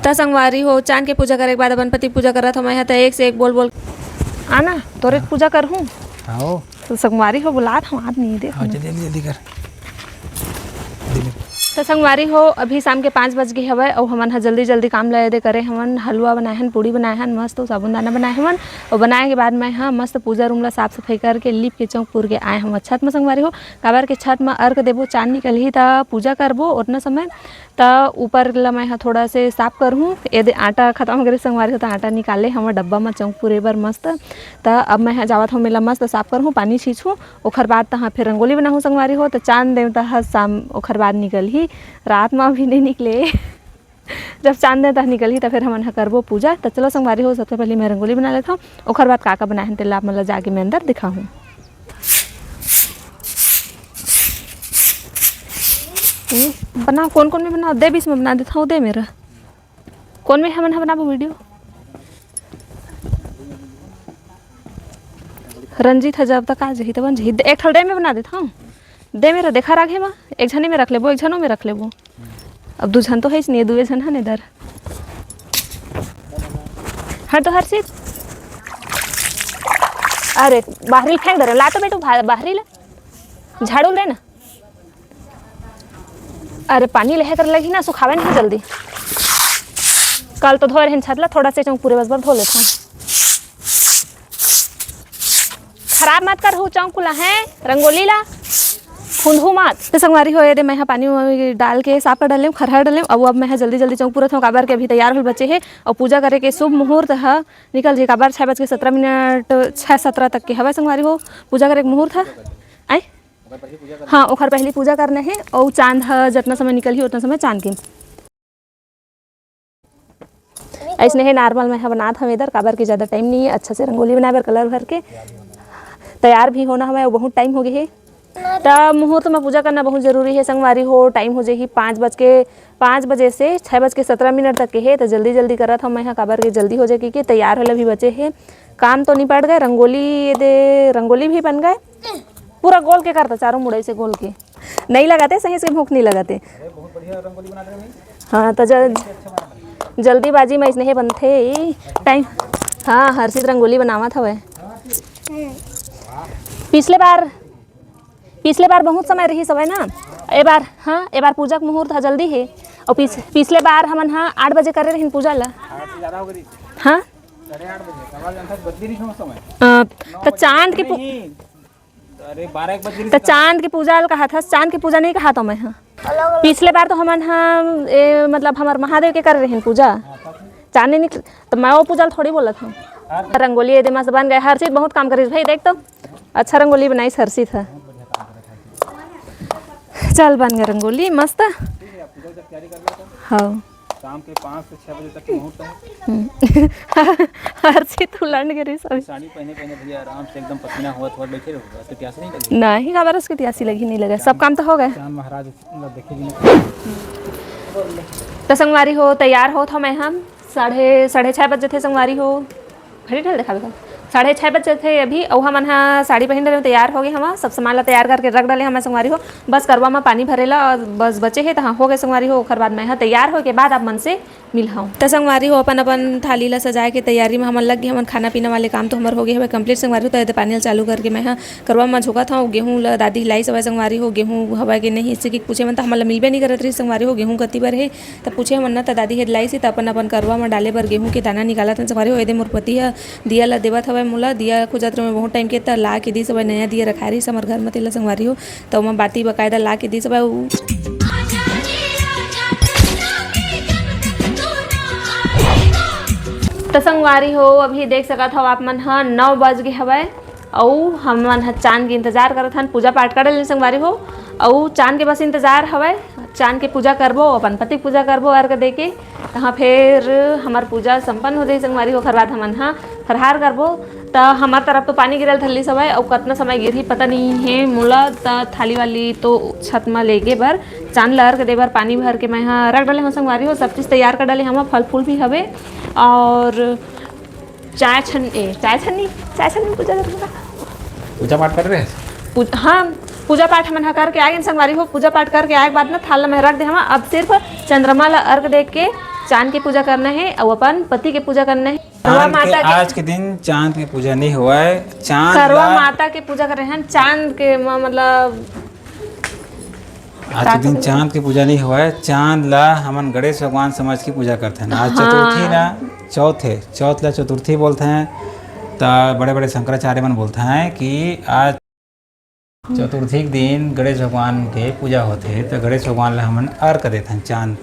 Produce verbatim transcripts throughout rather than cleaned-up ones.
त संगवारी हो, चांद के पूजा करे के बाद अपन पति के पूजा करत हव। मैं ह त एक से एक बोल बोल आना तोरे पूजा करहूँ। हाँ। त संगवारी हो, बुलात हव, आत नहीं देख। हाँ, जल्दी, जल्दी, जल्दी कर। जल्दी। त संगवारी हो, अभी शाम के पाँच बज गे हवय अउ हमन ह जल्दी जल्दी काम ल एदे करे हवन। हलवा बनाए हन, पूड़ी बनाए हन, मस्त साबूदाना बनाए हवन। अउ बनाए के बाद मैं ह मस्त पूजा रूम ल साफ सफाई करके लीप के चौंक पुर के आए हवन छत म संगवारी हो। काबर के छत म अर्घ देबो, चांद निकलही त पूजा करबो ओतना समय। त ऊपर ल मैं ह थोड़ा से साफ करहूँ। एदे आटा खतम हो गे संगवारी हो, त आटा निकाले हवं डब्बा म चौंक पुरे बर मस्त। त अब मैं ह जावत हवं, मेला मस्त साफ करहूँ, पानी छींचहूँ, ओखर बाद तहाँ फिर रंगोली बनाहूँ संगवारी हो। त चांद देवता ह शाम, ओखर बाद निकलही, रात म अभी नहीं निकले। जब चांद देवता निकलही, त फिर हमन ह करबो पूजा। त चलो संगवारी हो, सबसे पहले मैं रंगोली बना लेथव, ओखर बाद का का बनाए हन, तेला आप मन ल जाके मैं अंदर दिखाहूँ। ए, बना, कौन कौन में बना दे, बीच में बना देथव, दे मेरा। कौन में हमन ह बनाबो वीडियो? रंजीत ह जब तक आ जही, तब बन जही। एक ठल दे में बना देथव, दे मेरा, देखा राखे मा, एक झने में रख लेबो, एक झनो में रख लेबो। अब दू झन तो है नहीं, दुए झन हन इधर। हट तो हर्षित, अरे बाहरी फेंक दे रे, ला तो बेटू भा-, बाहरी ला, झाड़ू ले ना। अरे पानी लेहे कर लगी ना, सुखावे नहीं जल्दी। कल तो धोए रहन छत ला, थोड़ा से चौंक पुरे बस बर धो लेथन। खराब मत करहू चौंक ला, हैं रंगोली ला, खुंदहू मत। त संगवारी हो, एदे मैं ह पानी वानी डाल के साफ कर डालेंव, खरहा डालेंव। अउ अब मैं ह जल्दी जल्दी चौंक पुरत हवं, काबर के अभी तैयार होल बचे हे। अउ पूजा करे के शुभ मुहूर्त ह निकल जाही, काबर छः बज के सत्रह मिनट, छः सत्रह तक के हवय संगवारी हो, पूजा करे के मुहूर्त ह। आय? हाँ, ओखर पहली पूजा करना हे, अउ चांद ह जतना समय निकलही, ओतना समय चांद के। अइसने हे normal मैं ह बनात हवं एदर, काबर के ज़्यादा time नहीं है अच्छा से रंगोली बनाए बर colour भर के। तैयार भी होना हवय, अउ बहुत time हो गे हे। त मुहूर्त म पूजा करना बहुत जरूरी हे संगवारी हो। Time हो जाही पाँच बज के, पाँच बजे से छः बज के सत्रह मिनट तक के हे, त जल्दी जल्दी करत हवं मैं ह, काबर के जल्दी हो जाही, कि तैयार होले भी बचे हे। काम तो निपट गए, रंगोली, ये दे रंगोली भी बन गए, पूरा गोल के करता, चारों मुड़ई से गोल के। नहीं लगाते, सही से भूख नहीं लगाते। अरे, बहुत बढ़िया रंगोली बना रहे हैं। हाँ, तो जल-, जल्दीबाजी में इसने बनथे ई time। हाँ, हर्षित रंगोली बनावत हवय। पिछले बार, पिछले बार बहुत समय रहिस हवय ना, ए बार, हाँ, ए बार पूजा के मुहूर्त ह जल्दी हे। और पिछ-, पिछले बार हमन ह आठ बजे करे रहिन पूजा ला। आठ से ज़्यादा हो गई। हाँ। साढ़े आठ बजे, काबर जानथस, बदली नहीं हो समय। अ, नौ तो बजे चांद के पू-, नहीं। अरे, बारह एक बज रही त थी। चांद के पूजा ल कहा था, चांद के पूजा नहीं कहा तो मैं, हाँ। पिछले बार तो हमन ह, ए, मतलब, हमर महादेव के कर रहे पूजा। हाँ, तब? चांद नहीं निकल, तो मैं वो पूजा ल थोड़ी बोलत हूँ। हाँ। रंगोली ये दे मस्त बन गए, हर्षित बहुत काम करिस भाई, देख तो, अच्छा रंगोली बनाइस हर्षित ह। चल, बन गए रंगोली मस्त। ठीक है, आप पूजा की तैयारी कर लो तो। हाँ। शाम के पाँच से छः बजे तक के मुहूर्त है। हम्म। हर्षित उलंड गे रही सब। साड़ी पहने, पहने भैया आराम से एकदम पसीना हुआ, थोड़ा बैठे रहो, तो प्यास नहीं लगी? नहीं, काबर उसकी प्यासी लगी, नहीं लगा, सब काम तो हो गए। चांद महाराज मतलब देखे भी नहीं। तो संगवारी हो, तैयार होत हवं मैं ह, साढ़े, साढ़े छः बजे थे संगवारी हो। घड़ी ढल दिखावे का। साढ़े छः बजे थे अभी, अउ हमन ह साड़ी पहन डरे, तैयार हो गए हवं, सब सामान ला तैयार करके रख डाले हवं संगवारी हो। बस करवा म पानी भरे ला अउ बस बचे हे, तहाँ हो गए संगवारी हो। ओखर बाद मैं ह तैयार होए के बाद आप मन से मिलहूँ। त संगवारी हो, अपन अपन थाली ला सजाए के तैयारी म हमन लग गे हवन। खाना पीना वाले काम तो हमर हो गए हवय complete संगवारी हो। त एदे पानी ला चालू करके मैं ह करवा म झोंकत हवं। गेहूं ला दादी लाइस हवय संगवारी हो, गेहूं हवय के नहीं, इससे कि पूछे मन त हमन ला मिलबे नहीं करत रहिस संगवारी हो, गेहूं कति बर हे। त पूछे हमन न, त दादी ह लाइस हे, त अपन-अपन करवा म डाले बर गेहूं के दाना निकालत हन संगवारी हो। एदे मोर पति ह दिया ल देवत हवय मोला, दिया खोजत रहेंव बहुत time के, त ला के दिस हवय, नया दिया रखाए रहिस हमर घर म, तेला संगवारी हो, त ओमा बाती बकायदा ला के दिस हवय। उ त संगवारी हो, अभी देख सकत हव आप मन ह, नौ बज गे हवय। अउ हमन ह चांद के इंतजार करत हन, पूजा पाठ कर लेन संगवारी हो, अउ चांद के बस इंतजार हवय। चांद के पूजा करबो, अपन पति के पूजा करबो अर्घ देके, तहाँ फेर हमर पूजा संपन्न हो जाही संगवारी हो। ओखर बाद हमन ह फरहार करबो। त हमर तरफ तो पानी गिरल धरलिस हवय, अउ कतना समय गिरही पता नहीं हे मोला। त थाली वाली तो छत म लेगे बर, चांद ल अर्घ दे बर पानी भर के मैं ह रख डाले हव संगवारी हो। सब चीज तैयार कर डाले हव, फल फूल भी हवे, और चाय छन-, ए, चाय छन्नी, चाय छन्नी पूजा करबो का? पूजा पाठ कर रहे हैं? पूज-, हाँ, पूजा पाठ हमन ह करके आए हन संगवारी हो। पूजा पाठ करके आए के बाद ना थाल ल मैं रख दे हवा। अब सिर्फ चंद्रमा ल अर्घ दे के चांद के पूजा करना हे अउ अपन पति के पूजा करना हे। करवा चांद के, माता के आज के दिन चांद के पूजा नहीं होवय, चांद करवा ला माता के पूजा करे हन, चांद के म-, मतलब आज के दिन चांद के पूजा नहीं होवय, चांद ला हमन गणेश भगवान समझ के पूजा करथन। आज हाँ। चतुर्थी ना, चौथ हे, चौथ ला चतुर्थी बोलथे, त बड़े-बड़े शंकराचार्य मन बोलथे कि आज चतुर्थी के दिन गणेश भगवान के पूजा होथे, त गणेश भगवान ला हमन अर्घ देथन, चांद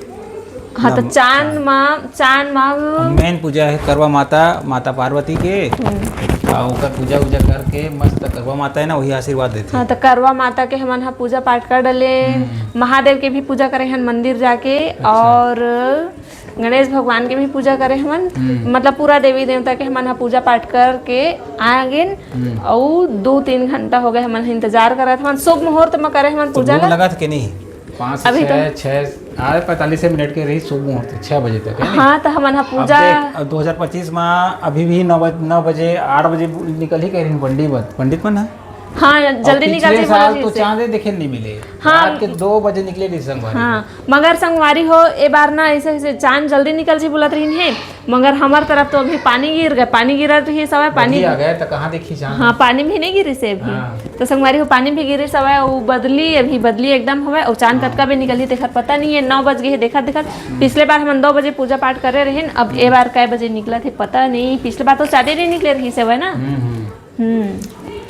हाँ, त ला चांद चांद। मा, चांद मा मेन पूजा हे करवा माता, माता पार्वती के, हम्म। अउ ओकर पूजा-उजा करके मस्त करवा माता हे ना, वही आशीर्वाद देथे। हाँ, त करवा माता के हमन ह पूजा पाठ कर डले, हम्म। महादेव के भी पूजा करे हन मंदिर जाके, अच्छा। अउ गणेश भगवान के भी पूजा करे हमन, हम्म। मतलब पूरा देवी देवता के हमन ह पूजा पाठ करके आ गेन, हम्म। अउ दो तीन घंटा हो गए हमन इंतजार करत हमन। शुभ मुहूर्त म करे हमन तो पूजा भूख ला। लगत के नहीं? पाँच से अभी तो छः, छः, आए पैंतालीस मिनट के रही शुभ मुहूर्त, छः बजे तक, है नहीं? हाँ, तो हमन ह अब पूजा देख, अब दो हज़ार पच्चीस में अभी भी नौ बज-, नौ बजे, आठ बजे निकल ही कह रही पंडित बन-, पंडित मन है। हाँ, जल्दी निकल पिछले जी, साल बोला तो जी से। चांदे देखे नहीं मिले। हाँ। रात के दो बजे निकले रही संगवारी। हाँ, मगर संगवारी हो, ए बार ना ऐसे, ऐसे चांद जल्दी निकल जी बोलत रहिन हे, मगर हमर तरफ तो अभी पानी गिर गए, पानी गिरत रही सवय, पानी बदली आ गए तो कहाँ देखी चांद? हाँ, पानी भी नहीं गिरी से अभी। हाँ। तो संगवारी हो, पानी भी गिरी सवय, वो बदली, अभी बदली एकदम हवय, और चांद हाँ। कतका बे निकलही तेखर पता नहीं है। नौ बज गए है, देखत देखत। हम्म। पिछले बार हमन दो बजे पूजा पाठ करे रहिन, अब ए हम्म। बार कै बजे निकलत है पता नहीं। पिछले बार तो चांदे नहीं निकले रही सवय ना। हम्म, हम्म। हम्म।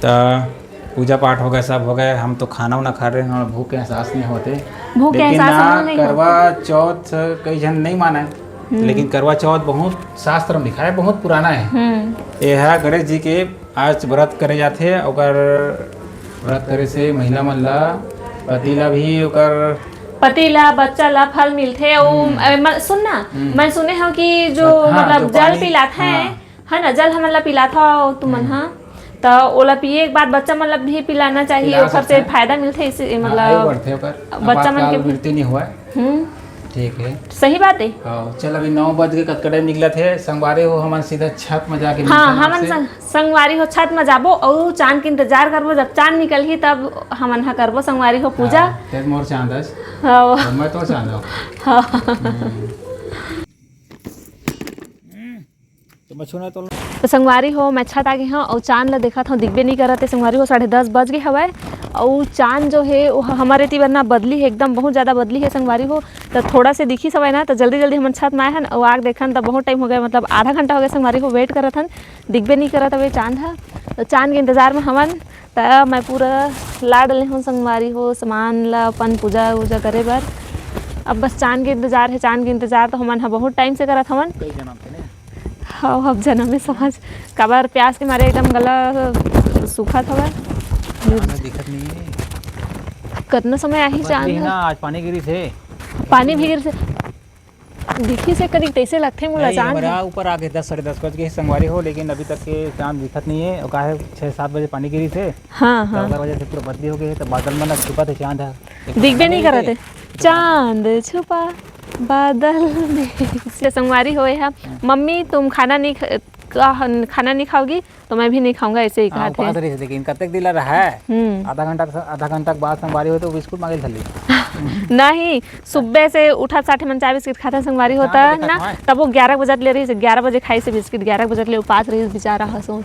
त पूजा पाठ हो गए, सब हो गए, हम तो खाना उना खा रहे हैं, हमें भूख के एहसास नहीं होते। भूख के लेकिन एहसास ना, हमको नहीं करवा होता। चौथ कई झन नहीं माने, हम्म। लेकिन करवा चौथ बहुत शास्त्र में लिखा है, बहुत पुराना है। हम्म। ये है गणेश जी के आज व्रत करे जाथे, ओकर व्रत करे से महिला मन ला, पति ला भी ओकर पति ला, बच्चा ला फल मिलथे। अउ, हम्म। अ, म-, सुन ना, हम्म। मैं सुने हूँ कि जो, हाँ, मतलब, जो जल पानी, पिलाथे, हाँ। है ना, जल हमन ला पिलाथव तुमन हम्म। ह, त ओला पिए के बाद बच्चा मन ला भी पिलाना चाहिए, पिला ओकर से सकथन। फायदा मिलथे, इसे, हाँ, मतलब, आयु बढ़थे ओकर, बच्चा मन के आपातकाल भी। मृत्यु नहीं होवय। हम्म। ठीक है। सही बात है। हाँ, चल, अभी नौ बज के कतका टाइम निकलत हे, संगवारी हो, हमन सीधा छत में जाके हाँ, मिलथन हमन आपसे। संग-, संगवारी हो छत में जाबो अउ चांद के इंतजार करबो, जब चांद निकलही तब हमन ह करबो संगवारी हो पूजा। हाँ, तेज मोर चांद अस। हाँ। और मैं तो चांद हूँ। हाँ। हम्म। तो संगवारी हो, मैं छत आ गे हव अउ चांद ल देखत हव, दिखबे नइ करत हे। संगवारी हो, साढ़े दस बज गे हवय अउ चांद जो हे, वो ह-, हमर एती बर ना बदली हे, एकदम बहुत ज्यादा बदली हे संगवारी हो। त थोड़ा से दिखिस हवय ना, त जल्दी जल्दी हमन छत म आए हन अउ आके देखन, त बहुत टाइम हो गए, मतलब आधा घंटा हो गए संगवारी हो, wait करत हन, दिखबे नइ करत हवे चांद ह। त चांद के इंतजार म हवन। त मैं पूरा ला डले हूँ संगवारी हो, सामान ला अपन पूजा वूजा करे बर। अब बस चांद के इंतजार हे, चांद के इंतजार तो हमन ह बहुत टाइम से करत हवन। कई जन्म के ने? हाँ, अब जन्म में समझ, काबर प्यास के मारे एकदम गला सूखत हवय। चांद दिखत नहीं है। कतना समय आही बस चांद यही ह? ना, आज पानी गिरी से। पानी भी गिर से। दिखी से करीब तैसे लगथे मोला नहीं, चांद हमरा ह। ऊपर आगे दस, साढ़े दस बज गए संगवारी हो, लेकिन अभी तक के चांद दिखत नहीं है। और काहे छः सात बजे पानी गिरी से, हाँ, तो हाँ। ओकर वजह से पूरा बदली हो गई है, तो बादल मन छुपा थे चांद है। दिखबे नहीं करत है। चांद छुपा बादल में। इसलिए संगवारी हो, ये है, हम्म। "मम्मी, तुम खाना नहीं ख-, का, खाना नहीं खाओगी?" तो मैं भी नहीं खाऊंगा, ऐसे ही हाँ, कहा थे। उपास रही, लेकिन कतेक दिन ला रहा है? हम्म। आधा घंटा, आधा घंटा के बाद संगवारी हो तो बिस्कुट मांगे थली। नहीं, सुबह से उठत साथे मन चाय बिस्किट खाथे संगवारी हो, चांद त देखत ना, हवय। तब वो ग्यारह बजत ले रही, ग्यारह बजे खाई से बिस्किट, ग्यारह बजत ले उपास रही बेचारा हसो।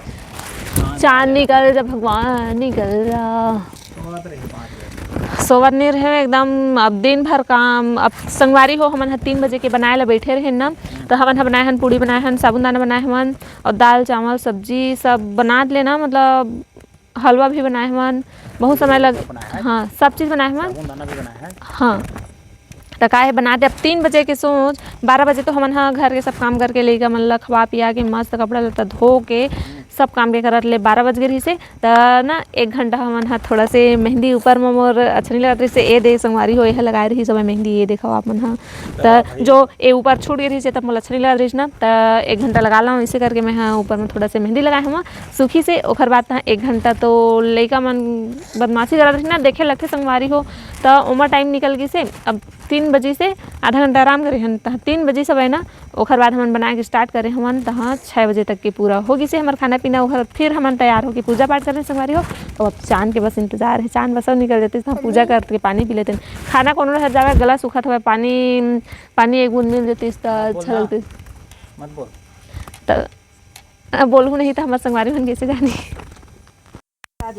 हाँ, चांद निकल जा भगवान, निकल जा। सोवत रही पाँच बजे। सोवत नहीं रहे एकदम, अब दिन भर काम। अब संगवारी हो, हमन ह तीन बजे के बनाए ला बैठे रहे ना, तो हमन ह बनाए हन, पूड़ी बनाए हन, साबूदाना बनाए हवन, और दाल, चावल, सब्जी सब बना लेना, मतलब हलवा भी बनाए हवन, बहुत समय लग-, बनाए हन। हाँ, सब चीज़ बनाए हवन। साबूदाना भी बनाए हन। हाँ, त का हे, बना दे। अब तीन बजे के सोच, बारह बजे तो हमन ह घर के सब काम करके, लइका मन ल खवा पिया के, मस्त कपड़ा लत्ता धो के, सब काम के करत ले बारह बज गे रहिसे। त ना, एक घंटा हमन ह थोड़ा से मेहंदी ऊपर म मोर अच्छा नहीं लगत रहिसे, ए दे संगवारी हो, ए ह लगाए रहिस हवय मेहंदी, ये देखव आप मन ह। त जो ए ऊपर छूट गे रहिसे, तब मोला अच्छा नहीं लगत रहिस ना, त एक घंटा लगा लव, इसे करके मैं ह ऊपर म थोड़ा से मेहंदी लगाए हवं, सूखी से। ओखर बाद त एक घंटा तो लइका मन बदमाशी करत रहिस ना, देखे लगथे संगवारी हो, त ओमा टाइम निकल गिसे। अब तीन बजे से आधा घंटा आराम करे हन, त तीन बजे सब है ना, ओखर बाद हमन बनाए के स्टार्ट करे हवन, त हाँ, छः बजे तक के पूरा हो गिसे हमर खाना पीना, ओखर फिर हमन तैयार होके पूजा पाठ करन संगवारी हो। तो अब चांद के बस इंतजार हे, चांद बस अब निकल जातिस, तो हम पूजा करके पानी पी लेतेन। खाना कोनो रह जावे, गला सूखत हवय, पानी, पानी एक बूंद मिल जातिस, तो अच्छा लगतिस। मत बोल। तो अब बोलहूँ नहीं, तो हमर संगवारी मन कैसे जानी।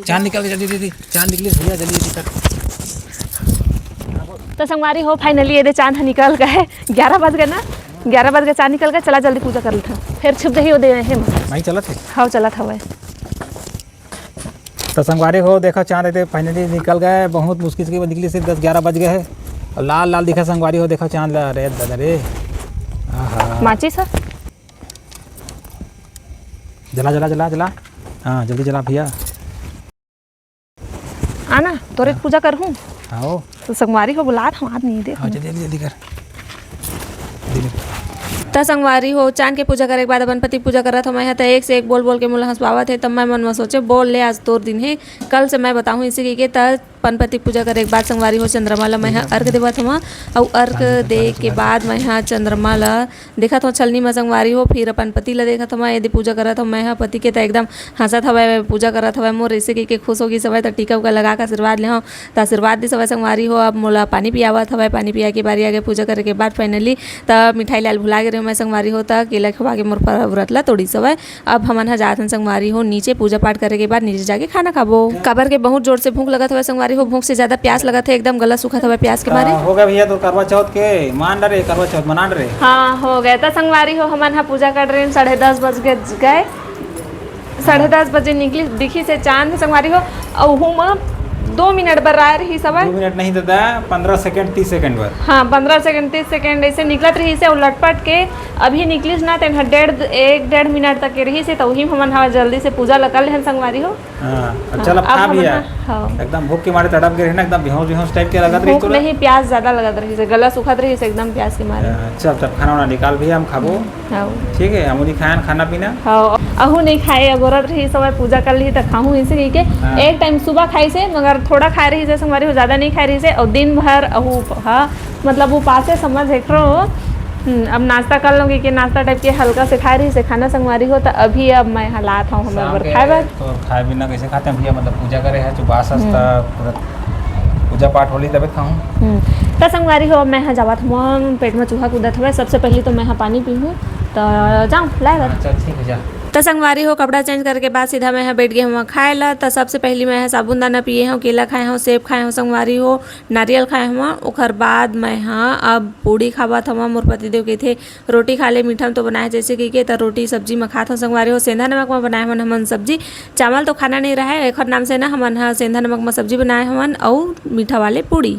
चांद निकल के जल्दी, जल्दी, चांद निकलिस भैया, जल्दी, जल्दी कर। तो संगवारी हो, finally ये दे चांद ह निकल गए, ग्यारह बज गए ना, ग्यारह बज गए, चांद निकल गए। चला जल्दी पूजा कर लेथन, फिर छुप जाही ओ दे हे। नहीं चलत हे। हाँ, चलत हवय। तो संगवारी हो, देखो चांद ए दे finally निकल गए, बहुत मुश्किल से निकलिस, दस ग्यारह बज गए हे। और लाल लाल दिखा संगवारी हो, देखो चांद ला, अरे दादा रे। आहा। माचिस ह? जला, जला, जला, जला। हाँ, जल्दी जला भैया। आना, तोरे हाँ। पूजा करहूँ। आओ। तो संगवारी हो बुलात हवय, आत नहीं देख। हाँ, जल्दी, जल्दी, जल्दी कर। जल्दी। त संगवारी हो, चांद के पूजा करे के बाद अपन पति के पूजा करत हवं मैं ह, त एक से एक बोल बोल के मोला हंसवावत हे। तब मैं मन म सोचे, बोल ले, आज तोर दिन हे, कल से मैं बताहूँ, इसे कहिके त अपन पति के पूजा करे के बाद संगवारी हो, चंद्रमा ल मैं ह अर्घ देवत हवं। अउ अर्घ दे के बाद मैं ह चंद्रमा ल देखत हवं छलनी म संगवारी हो, फिर अपन पति ल देखत हवं। एदे पूजा करत हवं मैं ह, पति के त एकदम हंसत हवय, पूजा करत हवय मोर, अइसे कहिके खुश हो गिस हवय। त टीका उका लगा के आशीर्वाद ले हवं, त आशीर्वाद दिस हवय संगवारी हो। अब मोला पानी पियावत हवय, पानी पिया के बारी आगे पूजा करे के बाद finally। त मिठाई लाल भुला गे रहे मैं संगवारी हो, त केला खवा के मोर प-, व्रत ल तोड़िस हवय। अब हमन ह जात हन संगवारी हो नीचे, पूजा पाठ करे के बाद नीचे जाके खाना खाबो। काबर के बहुत जोर से भूख लगत हवय संगवारी हो, भूख से ज्यादा प्यास लगत हे, एकदम गला सुखत हवय प्यास के मारे। आ, हो गया भैया, तो करवा चौथ के मान डरे, करवा चौथ मना डरे। हाँ, हो गए। त संगवारी हो, हमन ह पूजा कर रहे हैं, साढ़े दस बज गए, गए। साढ़े दस बजे निकली, दिखिस हे चांद संगवारी हो, अउ उहू म दो मिनट बर आए रहिस हवय। दो मिनट नहीं दादा, पन्द्रह सेकंड, तीस सेकंड बर। हाँ, पन्द्रह सेकंड, तीस सेकंड ऐसे निकलत रहिस हे, अउ लटपट के अभी निकलिस ना, तेन ह डेढ़, एक डेढ़ मिनट तक के रहिस हे, त उही म हमन ह जल्दी से पूजा ल कर लेहन संगवारी हो। हाँ, अब हाँ, चल, अब अब खा हमन भी ह, है। हाँ। एकदम भूख के मारे तड़प गे रहे ना, एकदम बेहोश, बेहोश टाइप के लगत रहिस भूख तोला। नहीं, प्यास ज्यादा लगत रहिस हे, गला सुखत रहिस हे एकदम प्यास के मारे। हाँ, चल, चल, खाना वाना निकाल भैया, हम खाबो। हाँ। ठीक है, हमू नहीं खायन खाना पीना। हाँ, अहू नहीं खाए, अगोरत रहिस हवय, पूजा कर ली त खाहूँ, इसे कहिके हाँ। एक टाइम सुबह खाइस हे, मगर थोड़ा खाए रहिस हे संगवारी हो, ज्यादा नहीं खाए रहिस हे, अउ दिन भर अहू, हाँ, मतलब उपासे समझ एकरो। हम्म, अब नाश्ता कर लोगे कि नाश्ता टाइप के हल्का से खाए रहिस हे खाना संगवारी हो, त अभी अब मैं हालात हूँ हमर शाम बर के खाए बर। तो खाए बिना कैसे खाते हैं भैया, मतलब पूजा करे है, उपास हम्म। हस्ता पूरा पूजा पाठ होली तबे खाऊं। हम्म, त संगवारी हो, मैं ह जावत हूँ, पेट में चूहा कूदत हवे, सबसे पहली तो मैं ह पानी पीहूँ, त जाऊँ लाए बर। हाँ, चल ठीक है, जा। त संगवारी हो, कपड़ा चेंज करके बाद सीधा मैं ह बैठ गए हूँ खाए ला। त सबसे पहली मैं ह साबुन दाना पिए हूँ, केला खाए हूँ, सेब खाए हूँ संगवारी हो, नारियल खाए हवं। ओखर बाद मैं ह अब पूड़ी खावत हवं। मोर पतिदेव कहिथे, "रोटी खा ले, मीठा म तो बनाए हस," जैसे कहिके, त रोटी सब्जी म खात हवं संगवारी हो। सेंधा नमक म बनाए हवन हमन सब्जी, चावल तो खाना नहीं रहय, एखर नाम से ना हमन ह सेंधा नमक म सब्जी बनाए हवन अउ मीठा वाले पूड़ी।